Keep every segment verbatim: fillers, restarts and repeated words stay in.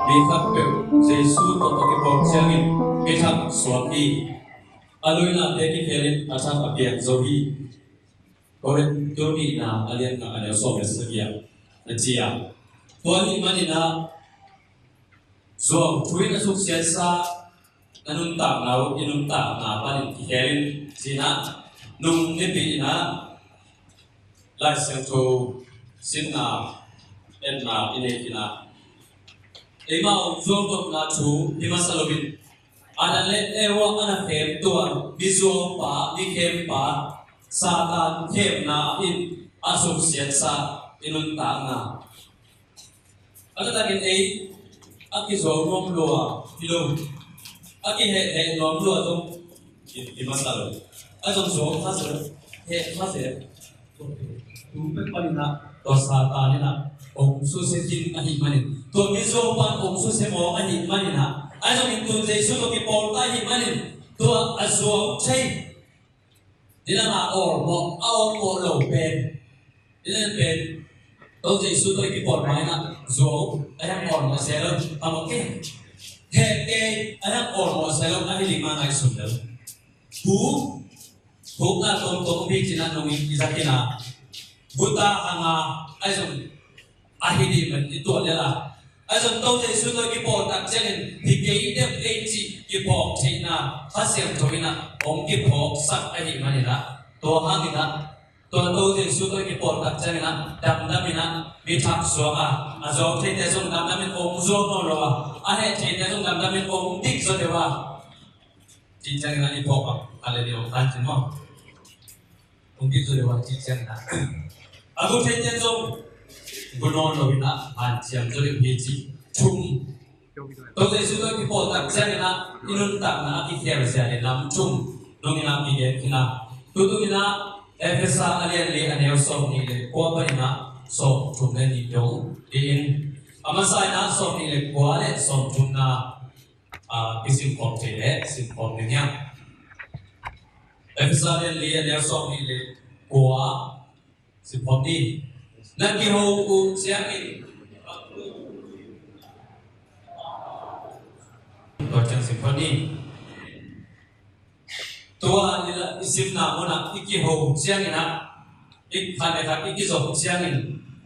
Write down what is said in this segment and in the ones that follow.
Mi khatpeuh Jesu tawh a kipawl ciangin mi thak suak hi. A luinate kikhelin a thak a piang zo hi. Korin tu nihna a lian nga a neu sawm le sagih ah na ci a, tua ahih manin ah zuau thu in a suksiatsa na nuntakna uh i nuntakna panin kikhelin ci-in ah nung nipi in ah Lai Siangtho simna etna i nei khin ah eimau zuau tawpna thu hi masa loin Adam le Eva a na khem tua mizuaupa, mikhempa Satan khemna in a suksiatsa i nuntakna. A taktakin ei a kizuau nuam lua hi lo, a kihehheh nuam lua zong i masa lo. A zong zuau kha se, heh kha se. Tu pek panin ah tua Satan in ah ong susia khin ahih manin, tua mizuaupa in ong susia mawk ahih manin ah, a zong in tun Jesu tawh kipawl ta ahih manin tua a zuau thei. Nidang a awlmawh, a awlmawh lo pen, nidang pen, to Jesu tawh i kipawl ma in ah zuau a hiang awlmawh se lo, a mawk kei, heh kei a hiang awlmawh se lo, a hi ding mah ngaihsun lo. Hu Hukna tuamtuam om hi ci-in ah nungin i zak in ah, guta hang a, ahi zong a hi ding man i tuat lel a, ahi zong to Jesu tawh kipawl tak ciangin hi kei deuh ei cih kiphawk theihna Kha Siangtho in ah hong kiphawksak ahih manin ah, tua hangin ah tua to Jesu tawh kipawl tak ciangin ah damdam in ah mi thak suak a, a zuau theite zong damdam in hong zuau nawn lo a, a heh theite zong damdam in hong dik zaw deuh a, cih ciangin ah i phawk bang a le ni ong tan cin maw? Ong dik zaw deuh a cih ciangin ah a gu theite zong gu nawn lo in ah hanciam zaw deuh hi cih thum. To Jesu tawh kipawl tak ciangin ah i nuntakna a kikhel zia le lam thum nungin ah kigen khin a, tutung in ah Efesa a lian li a neu sawm nih le kua panin ah sawm thum le nih dong dingin, a masa in ah sawm nih le kua le sawm thumna a, kisim khawm thei leh sim khawm ding hiam? Efesa lian li a neu sawm nih le kua sim khawm ni. Na kiho uh ciangin tua ciang sim khawm ni. Tua ni la i simna munah i kiho ciangin ah i khat le khat i kizop ciangin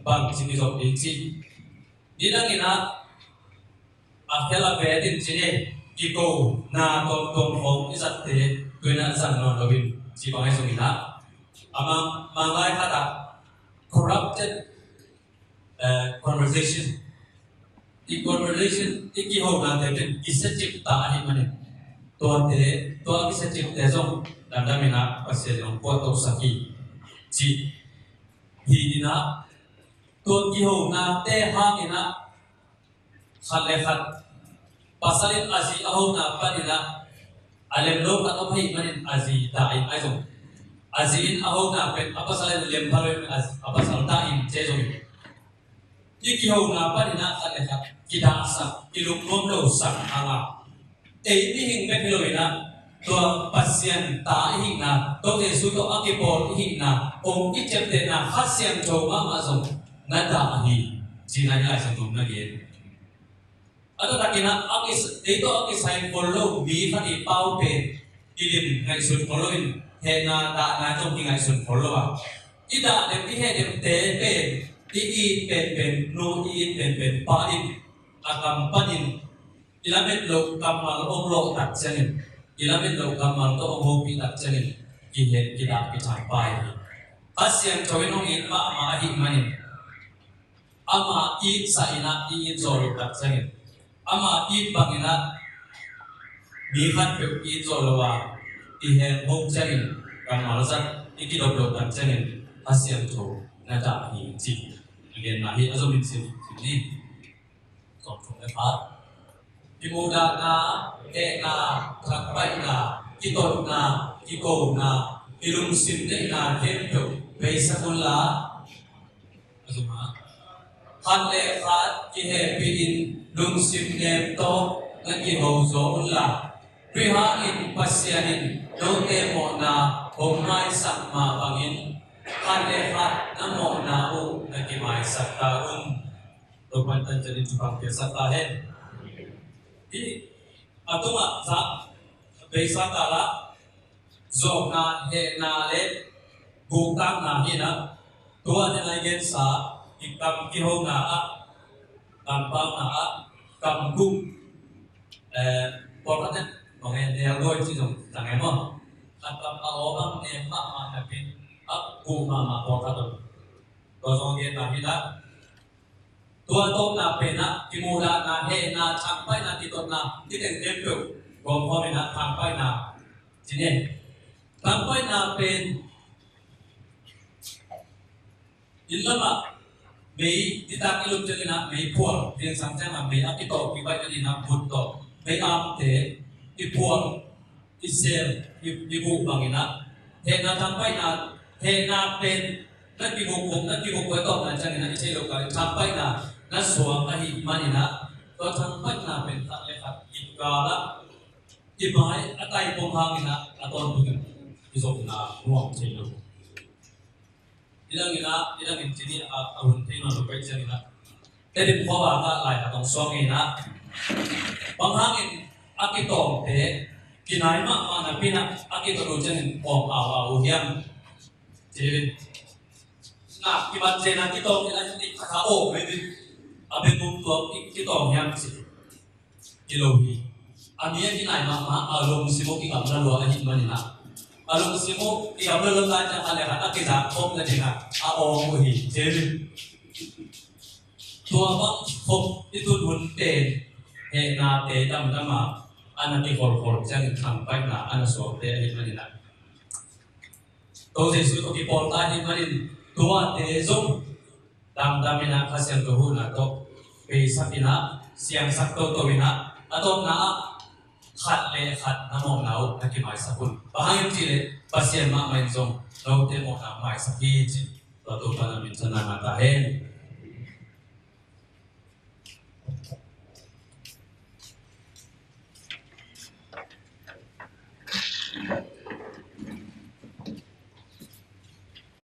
bang ci kizop ding cih. Nidang in ah a khel a vet in cih ni, kikona tuamtuam khawng i zatte tu in ah zang nawn lo in cih bang ahi zongin ah, a mang, Manglai khat ah corrupted, eh, conversation, i conversation i kihonate pen kisiacip ta ahih manin tuate, tua kisiacipte zong damdam in ah Pasian in hong puahtohsak hi cih hi in ah, tua kihonate hangin ah khat le khat, pasal in a zi a hona panin ah a lem lo khat om ahih manin a zi dah in ahi zong, a zi in a hona pen a pasal in lem pha lo in a zi, a pasal dah in ci zong in, i kihona panin ah khat le khat kidahsak, kilungnuam losak hang a, ei mihing bek hi lo in ah, tua Pasian ta i hihna, tua Jesu tawh a kipawl i hihna, ong i ciaptehna Kha Siangtho mahmah zong na dah hi cihna hi Lai Siangtho na gen. A taktakin ah a kis-, ei tawh a kisai khol lo mi khat i pau pen i lim ngaihsun khol lo in, hehna dahna zong i ngaihsun khol lo a, i dah deuh i heh deuhte pen i it penpen nu, i it penpen pa in a kam panin i lamet loh kammal hong lawh tak ciangin, i lamet loh kammal tawh hong hopih tak ciangin kihen kidah kithampai hi. Kha Siangtho in hong it mahmah ahih manin, ama it sa in ah i it zawh loh tak ciangin, ama it bangin ah mi khatpeuh i it zawh lo a, i hen hong ciangin kammal zat i kidop loh tak ciangin Kha Siangtho na dah hi ci. A genna hi a zomin sim, sim ni. Sawm thum le khat. Kimuhdahna, tehna, thakpaihna, kitotna, kikona, kilungsim neihna khempeuh beisak unla. A zum a, khat le khat kihehpih in lungsim nem tawh na kiho zaw unla. Khrih hangin Pasian in note mawhna hong maisak mah bangin khat le khat na mawhna uh na kimaisak ta un. Topa'n tancianin thupha piaksak ta hen. Hih a tungah zah beisa kalah zawhna, hehna le guktakna hi inah, tua te lai gensa i kam kihona ah, kam pauna ah, kam guk, eh, pawlkhat nen mong en nel goi ci zong tang e maw? A kam a aw bang nem mahmah napi a guk mahmah pawlkhat om. Tua zong genna hi inah, tua tawpna penah kimuhdahna, hehna, thangpaihna, kitotna, kiteng khempeuh gawmkhawm inah thangpaihna ci ni. Thangpaihna pen inn lamah mei, nitak i lut ciang inah mei phuang, zingsang ciangah mei a kitawh kibaih nading inah but tawh mei amte i phuang, i sem, i, i buh bang inah, hehna thangpaihna, hehna pen na kibuk buk, na kibuk buk tawpna ciang inah i thei lo ka, thangpaihna na suang ahih man inah, tua thangpaihna pen khat le khat i kalah i mai a tai pong hang inah a tawntung in i zopna nuam thei lo. I dang inah, i dang in cini a, a hun thei nawn lo pai ciang inah, Tedim khuavak ah lai a tong suang inah, bang hangin a kitawngte kinai mahmah napi inah a kitawng lo ciangin awng au au uh hiam? Ci in. Na kibat ciangin a kitawng inah, i kha kha awng mei ding a, bengmum tuak ki, kitawng hiam ci. Hi lo hi. A mi a kinai mahmah, a lungsim uh kigamla lua ahih man inah, a lungsim uh kigamla lua lai ciang a le khat a kizak khop nading a, a awng uh hi. Ci in. Tua bang khop i tun hun pen hehnate damdam a, a na kikholkhol ciangin thangpaihna a na suakte ahih man inah, Topa Jesuh tawh kipawl ta ahih manin tuate zong damdam inah, Kha Siangtho huhna tawh beisak inah, siangsak toto inah, a tawpna ah khat le khat na mawhna uh na kimaisak un. Bang hang hiam cih leh Pasian mahmah in zong note mawhna maisak hi ci. Tua Topa na minthanna ngah ta hen.